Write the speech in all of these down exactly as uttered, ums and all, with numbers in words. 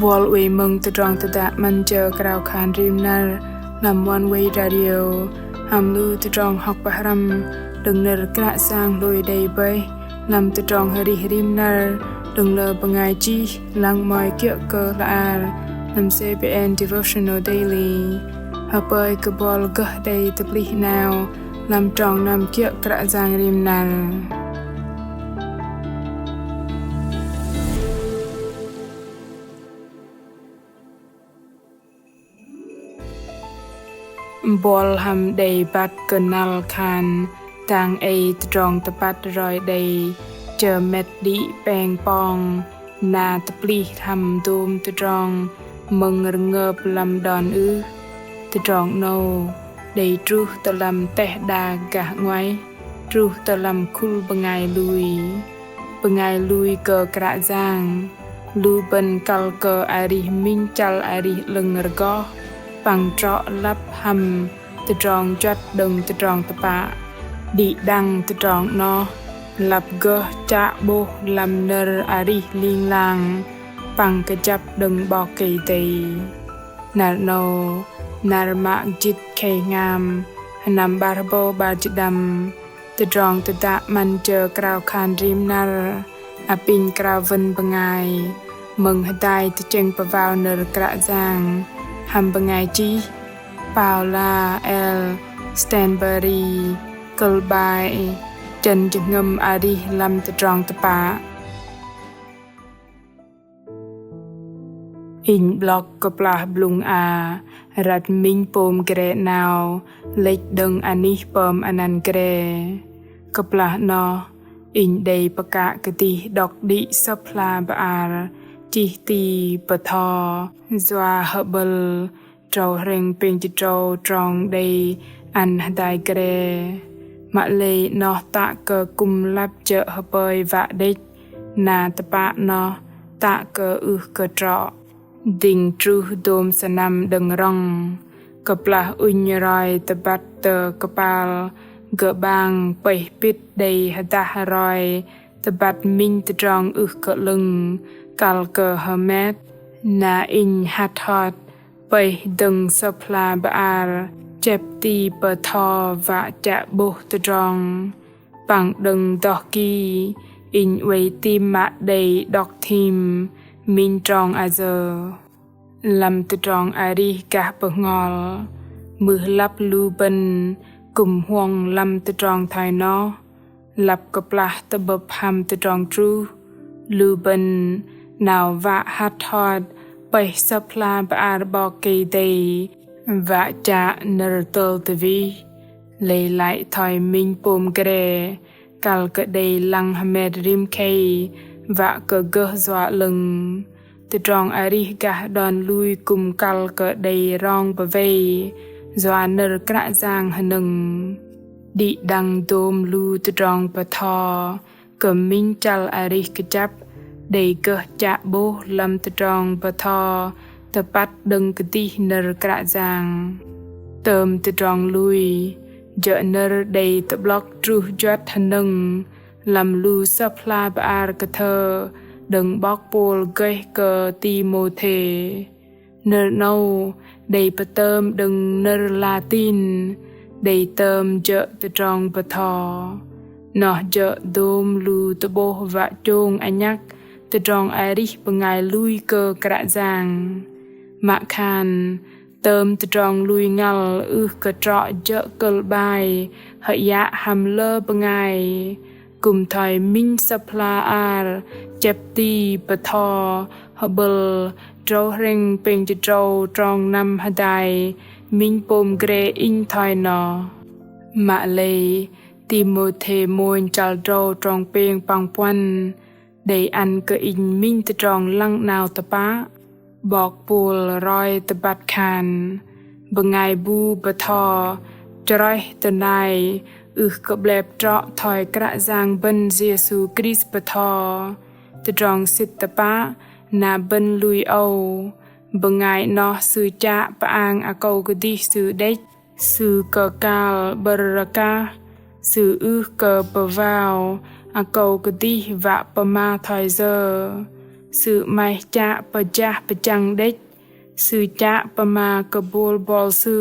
Buăl oei mơ̆ng tơdrong tơdă 'Măn jơ krao khan rim năr lăm Oneway Radio hăm lu tơdrong hŏk pơhrăm đơ̆ng nơ̆r Kră Yang hlôi đei bơih lăm tơdrong arih rim năr đơ̆ng lơ bơngai chih lăng mơ̆i kiơ̆ kơ hla bơar lăm C B N Devotional Daily. Hơpơi kơ buăl gơh đei tơplih 'nao lăm trong năm kiơ̆ Kră Yang rim năr. Buăl hăm đei băt kơnăl khan dang ei tơdrong tơpăt roi đei jơmet đĭ pêng pong na tơplih hăm dôm tơdrong mơ̆ng rơngơp lăm đon ưh? Tơdrong 'nâu đei truh tơ lăm teh đak gah 'nguaih, truh tơ lăm khul bơngai lui. Bơngai lui kơ Kră Yang, lu bơ̆n kăl kơ arih minh chăl arih 'lơ̆ng rơgoh păng trŏ lăp hăm tơdrong juăt đơ̆ng tơdrong tơpă. Đĭ đăng tơdrong 'noh lăp gơh chă 'bôh lăm nơ̆r arih ling lang păng kơjăp đơ̆ng 'Bok Kei-Dei. Năr 'nâu, năr mă jĭt khei hngam, sơnăm 'bar hơbâu 'bar jĭt đăm, tơdrong tơdă 'Măn jơ krao khan rim năr apinh krao wơ̆n bơngai mơ̆ng hơdai tơchĕng pơwao nơ̆r Kră Yang hăm bơngai chih Paula L. Stanbury, kơ̆l bai Chơ̆n jơhngơ̆m arih lăm tơdrong tơpă. Inh 'blŏk kơplah blŭng a răt minh pôm gre 'nao lĕch đơ̆ng anih pơm anăn gre. Kơplah 'noh inh đei pơkă kơdih đŏk đĭ Sơ̆p hla bơar chih ti bơtho yua hơ'bơ̆l tơdrâu hrĕng pêng jĭt tơdrâu trong đei ăn hơdai gre. Mă lei 'noh tă kơ kư̆m lăp jơ̆ hơpơi wă đĕch, na tơpă 'noh tă kơ ưh kơ trŏ. Dĭng truh dôm sơnăm đơ̆ng rŏng, kơplah ŭnh roi tơbăt tơ kơpal gơ'bang pơih pĭt đei hơdah roi tơbăt minh tơdrong ưh kơ 'lơ̆ng kăl kơ hơmet, na inh hăt hot pơih dơ̆ng Sơ̆p hla bơar chĕp ti bơtho wă chă 'bôh tơdrong. Păng đơ̆ng doh ki, inh oei tam mă đei đŏk thim minh trong ayơ. Lăm tơdrong arih gah bơhngol, mưh lăp lu bơ̆n kư̆m huŏng lăm tơdrong thoi noh. Lăp kơplah tơ'bơ̆p hăm tơdrong truh, lu bơ̆n 'nao wă hăt hot pơih Sơ̆p hla bơar 'Bok Kei-Dei wă chă nơ̆r tơl tơwih. Lei lăi thoi minh pôm gre kăl kơ đei lăng hơmet rim khei wă kơ gơh yua 'lơ̆ng. Tơdrong arih gah đon lui kư̆m kăl kơ đei rong bơwei yua nơ̆r Kră Yang hơnơ̆ng. Đĭ đăng dôm lu tơdrong bơtho kơ minh chăl arih kơjăp đei gơh chă 'bôh lăm tơdrong bơtho tơpăt đơ̆ng kơdih nơ̆r Kră Yang. Tơm tơdrong lui, jơ̆ nơ̆r đei tơ'blŏk truh juăt hơnơ̆ng lăm lu Sơ̆p hla bơar kơthơ đơ̆ng 'bok Pôl gơih kơ Timôthê. Nơ̆r 'nâu đei pơtơm đơ̆ng nơ̆r Latin, đei tơm jơ̆ tơdrong bơtho. Noh jơ̆ dôm lu tơ'bôh wă chông anhăk tơdrong arih bơngai lui kơ Kră Yang. Mă khan, tơm tơdrong lui ngăl ưh kơ trŏ jơ̆ kơ̆l bai hơyă hăm lơ bơngai. Kư̆m thoi minh Sơ̆p hla bơar chĕp ti bơtho hơ'bơ̆l tơdrâu hrĕng pêng jĭt tơdrâu trong năm hơdai minh pôm gre inh thoi noh. Mă lei, Timôthê mônh chăl tơdrâu trong pêng păng puăn đei ăn kơ inh minh tơdrong lăng 'nao tơpă. 'Bok Pôl roi tơbăt khan, bơngai bu bơtho chroih tơnai ưh kơ 'blep trŏ thoi Kră Yang bơ̆n Yêsu Krist bơtho. Tơdrong sĭt tơpă na bơ̆n lui âu, bơngai 'noh sư chă pơang akâu kơdih sư đĕch. Sư kơkal 'bơ̆r rơkah, sư ưh kơ pơwao akâu kơdih wă pơma thoi yơ. Sư 'maih chă pơjah pơchăng đĕch, sư chă pơma kơ bôl bôl sư,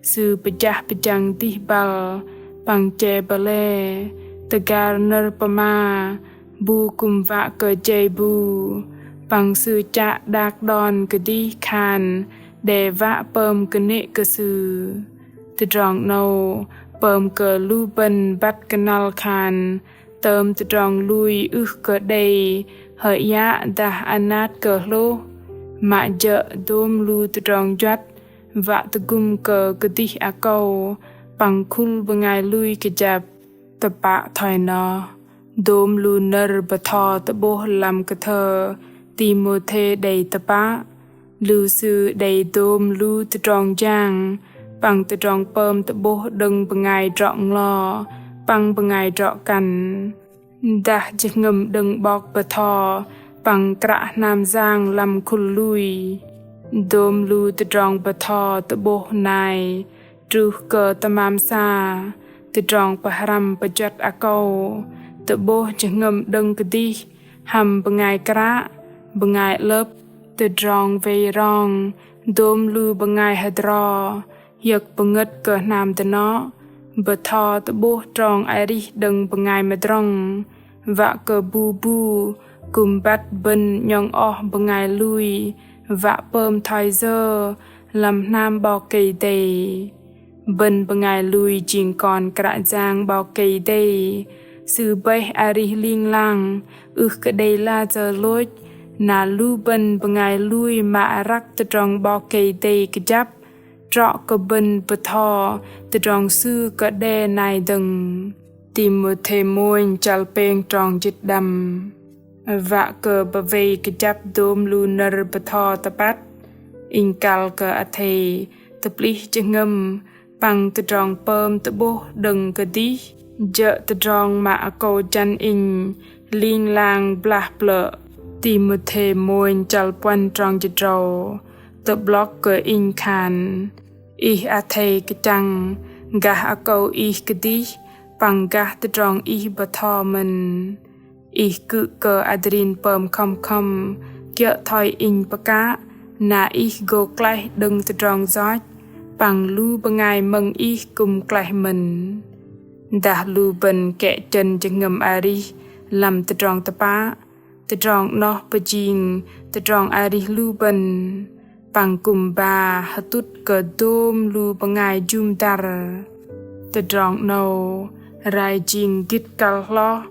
sư pơjah pơchăng dih băl păng che bơlê, tơgar nơ̆r pơma bu kư̆m wă kơ jei bu, păng sư chă đak đon kơdih khan đe wă pơm kơnê̆ kơ sư. Tơdrong 'nâu pơm kơ lu bơ̆n băt kơnăl khan tơm tơdrong lui ưh kơ đei hơyă dah anat kơ hlôh, mă jơ̆ dôm lu tơdrong juăt wă tơgŭm kơ kơdih akâu păng khul bơngai lui kơjăp. Tơpă thoi noh, dôm lu nơ̆r bơtho tơ'bôh lăm kơthơ Timôthê đei tơpă. Lu sư đei dôm lu tơdrong jang păng tơdrong pơm tơ'bôh đơ̆ng bơngai drŏ nglo păng bơngai drŏ kăn. Dah jơhngơ̆m đơ̆ng 'bok bơtho păng kră hnam yang lăm khul lui. Dôm lu tơdrong bơtho tơ'bôh nai truh kơ tơmam sa, tơdrong pơhrăm pơjuăt akâu tơ'bôh jơhngơ̆m đơ̆ng kơdih hăm bơngai kră, bơngai 'lơ̆p, tơdrong wei rong dôm lu bơngai hơdro, hiơ̆k pơngơ̆t kơ hnam dơnŏ, bơtho tơ'bôh trong arih đơ̆ng bơngai mơdrŏng, wă kơ bu bu kư̆m băt bơ̆n 'nhŏng oh bơngai lui wă pơm thoi yơ lăm hnam 'Bok Kei-Dei. Bơ̆n bơngai lui jing kon Kră Yang 'Bok Kei-Dei, Sư bơih arih ling lang, ưh kơ đei layơ lôch, na lu bơ̆n bơngai lui mă răk tơdrong 'Bok Kei-Dei kơjăp, trŏ kơ bơ̆n bơtho tơdrong Sư kơ đe nai dơ̆ng. Timôthê mônh chăl pêng trong jĭt đăm. Wă kơ bơwei kơjăp dôm lu nơ̆r bơtho tơpăt, inh kăl kơ athei tơplih jơhngơ̆m păng tơdrong pơm tơ'bôh đơ̆ng kơdih, jơ̆ tơdrong mă akâu jăn inh ling lang blah plơ̆. Timôthê mônh chăl puăn trong jĭt drâu tơ'blŏk kơ inh khan, ih athei kơchăng gah akâu ih kơdih păng gah tơdrong ih bơtho mơ̆n. Ih kư̆ kơ adrin pơm khŏm khŏm kiơ̆ thoi inh pơkă, na ih gô klaih đơ̆ng tơdrong yoch, păng lu bơngai mơ̆ng ih kư̆m klaih mơ̆n. Dah lu bơ̆n kĕ chơ̆n jơhngơ̆m arih lăm tơdrong tơpă, tơdrong 'noh pơjing tơdrong arih lu bơ̆n, păng kư̆m ba hơtŭt kơ dôm lu bơngai jŭm dăr. Tơdrong 'nâu rai jing gĭt kăl hloh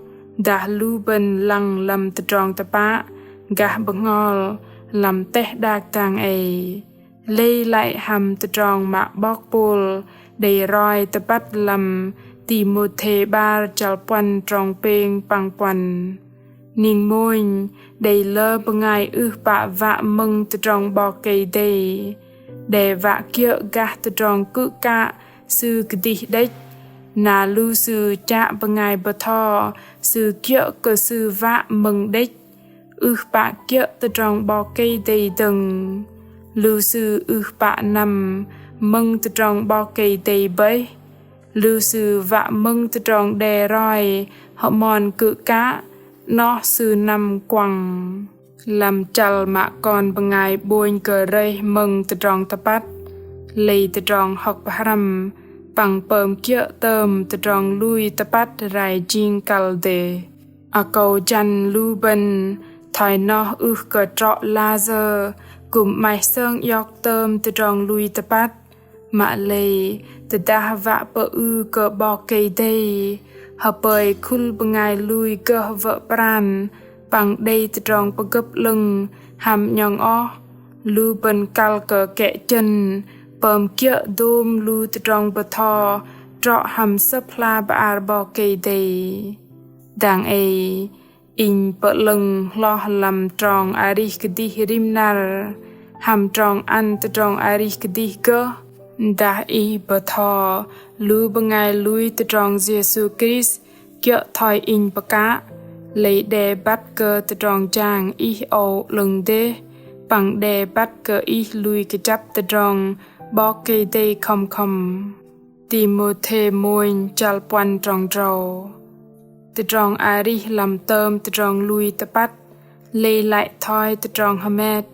dah lu bơ̆n lăng lăm tơdrong tơpă gah bơhngol lăm teh đak dang ei. Lei lăi hăm tơdrong mă 'bok Pôl đei roi tơbăt lăm Timôthê 'bar chăl puăn trong pêng păng puăn. Ning mônh đei lơ bơngai ưh pă wă mơ̆ng tơdrong 'Bok Kei-Dei, đe wă kiơ̆ gah tơdrong kư̆ kă sư kơdih đĕch, na lu sư chă bơngai bơtho sư kiơ̆ kơ sư wă mơ̆ng đĕch. Ưh pă kiơ̆ tơdrong 'Bok Kei-Dei dơ̆ng. Lu sư ưh pă năm mơ̆ng tơdrong 'Bok Kei-Dei bơih. Lu sư wă mơ̆ng tơdrong đe roi hơmon kư̆ kă, 'noh sư năm kuăng. Lăm chăl mă kon bơngai 'bônh kơ rơih mơ̆ng tơdrong tơpăt, lei tơdrong hŏk pơhrăm păng pơm kiơ̆ tơm tơdrong lui tơpăt rai jing kăl dêh. Akâu jăn lu bơ̆n thoi noh ưh kơ trŏ layơ kư̆m 'maih sơng iŏk tơm tơdrong lui tơpăt. Mă lei tơdah wă pơư kơ 'Bok Kei-Dei, hơpơi khul bơngai lui gơh wơ̆ pran păng đei tơdrong pơgơ̆p 'lơ̆ng hăm 'nhŏng oh, lu bơ̆n kăl kơ kĕ chơ̆n pơm kiơ̆ dôm lu tơdrong bơtho trŏ hăm Sơ̆p hla bơar 'Bok Kei-Dei. Dang ei, inh pơ'lơ̆ng hloh lăm trong arih kơdih rim năr, hăm trong ăn tơdrong arih kơdih gơh. Dah ih bơtho lu bơngai lui tơdrong Yêsu Krist kiơ̆ thoi inh pơkă, lei đe băt kơ tơdrong jang ih âu 'lơ̆ng dêh, păng đe băt kơ ih lui kơjăp tơdrong 'Bok Kei-Dei khŏm khŏm. Timôthê mônh chăl puăn trong drâu. Tơdrong arih lăm tơm tơdrong lui tơpăt Lei lăi thoi tơdrong hơmet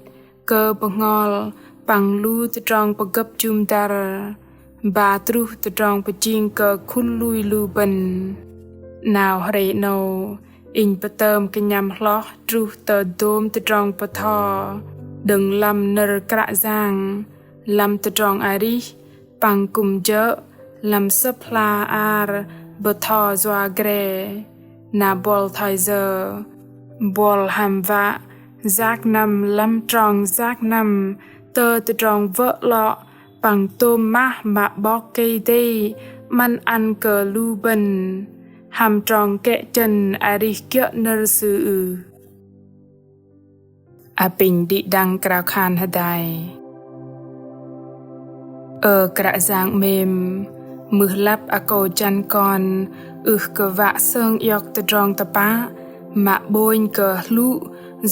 kơ bơhngol păng lu tơdrong pơgơ̆p jŭm dăr, ba truh tơdrong pơjing kơ khul lui lu bơ̆n. 'Nao hrei 'nâu, inh pơtơm kơnhăm hloh truh tơ dôm tơdrong bơtho đơ̆ng lăm nơ̆r Kră Yang, lăm tơdrong arih, păng kư̆m jơ̆ lăm Sơ̆p hla ar bơtho yua gre. Na buăl thoi yơ, buăl hăm wă yak năm lăm trong yak năm tơ tơdrong wơ̆ 'lŏ păng tôm mah mă 'Bok Kei-Dei 'măn ăn kơ lu bơ̆n hăm trong kĕ chơ̆n arih kiơ̆ nơ̆r Sư ưh? Apinh đĭ đăng krao khan hơdai. Ơ Kră Yang 'mêm, mưh lăp akâu jăn kon ưh kơ wă sơng iŏk tơdrong tơpă mă 'bônh kơ hlŭ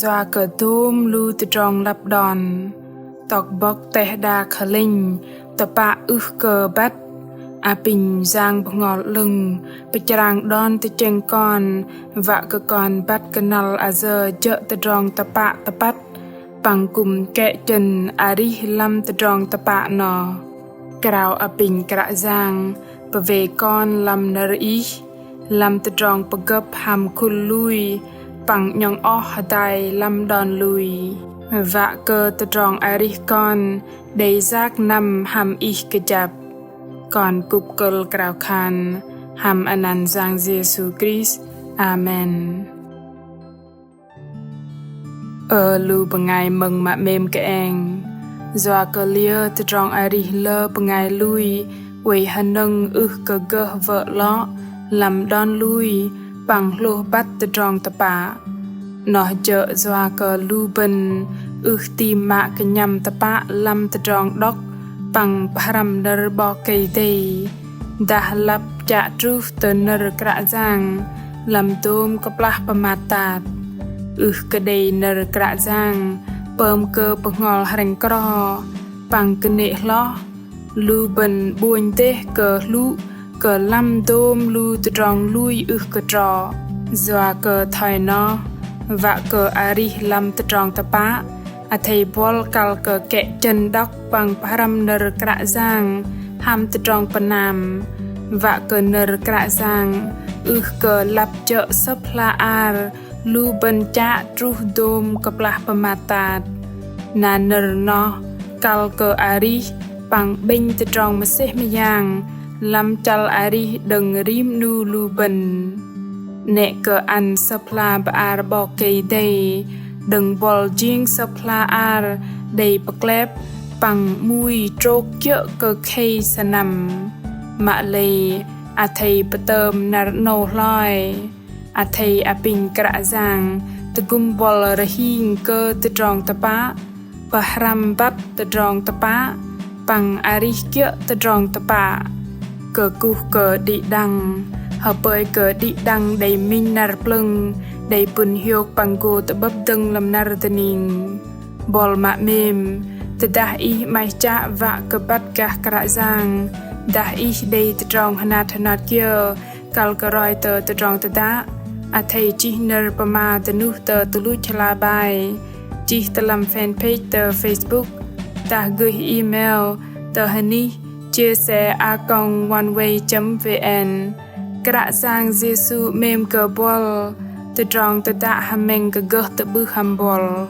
yua kơ dôm lu tơdrong lăp đon. Tŏk bŏk teh đak hơlĕnh tơpă ưh kơ băt. Apinh Yang Bơhngol 'Lơ̆ng pơchrang đon tơchĕng kon, wă kơ kon băt kơnăl ayơ jơ̆ tơdrong tơpă tơpăt, păng kư̆m kĕ chơ̆n arih lăm tơdrong tơpă noh. Krao apinh Kră Yang pơwei kon lăm nơ̆r Ih, lăm tơdrong pơgơ̆p hăm khul lui, păng 'nhŏng oh hơdai lăm đon lui. Wă kơ tơdrong arih kon đei yak năm hăm Ih kơjăp. Kon kŭp kơ̆l krao khan hăm anăn Yang Yêsu Krist. Amen. Ơ lu bơngai mơ̆ng mă 'mêm kơeng, yua kơ liơ tơdrong arih lơ bơngai lui oei hơnơ̆ng ưh kơ gơh wơ̆ 'lŏ lăm đon lui păng hlôh băt tơdrong tơpă? Noh jơ̆ yua kơ lu bơ̆n ưh tam mă kơnhăm tơpă lăm tơdrong đŏk păng pơhrăm nơ̆r 'Bok Kei-Dei, dah lăp chă truh tơ nơ̆r Kră Yang lăm dôm kơplah pơmat tat. Ưh kơ đei nơ̆r Kră Yang pơm kơ bơhngol hrĕng kro, păng kơnê̆ hloh, lu bơ̆n 'bônh dêh kơ hlŭ kơ lăm dôm lu tơdrong lui ưh kơ trŏ. Yua kơ thoi noh, wă kơ arih lăm tơdrong tơpă, athei buăl kăl kơ kĕ chơ̆n đŏk păng pơhrăm nơ̆r Kră Yang hăm tơdrong pơnam, wă kơ nơ̆r Kră Yang ưh kơ lăp jơ̆ Sơ̆p hla ar lu bơ̆n chă truh dôm kơplah pơmat tat. Na nơ̆r noh kăl kơ arih păng 'bĕnh tơdrong mơsêh mơyang lăm chăl arih đơ̆ng rim 'nu lu bơ̆n. 'Nĕ kơ ăn Sơ̆p hla bơar 'Bok Kei-Dei đơ̆ng buăl jing Sơ̆p hla ar đei pơklep păng 'mui trôk kiơ̆ kơ khei sơnăm. Mă lei athei pơtơm năr 'nâu hloi. Athei apinh Kră Yang tơgŭm buăl rơhing kơ tơdrong tơpă, pơhrăm băt tơdrong tơpă, păng arih kiơ̆ tơdrong tơpă. Kơkuh kơ đĭ đăng, hơpơi kơ đĭ đăng đei minh năr plơ̆ng, đei pŭn hiôk păng gô tơ'bơ̆p dơ̆ng lăm năr dơning. Buăl mă 'mêm, tơdah ih 'maih chă wă kơ băt gah Kră Yang, dah ih đei tơdrong hơnat hơnat kiơ, kăl kơ roi tơ tơdrong tơdă, athei chih nơ̆r pơma dơnuh tơ tơluch hla bơar, chih tơ lăm fanpage tơ Facebook, dah gửi email tơ hơnih chia sẻ a còng oneway chấm vn. Kră Yang Yêsu 'mêm kơ buăl, tơdrong tơdă hơmĕng kơ gơh tơ'bưh hăm buăl.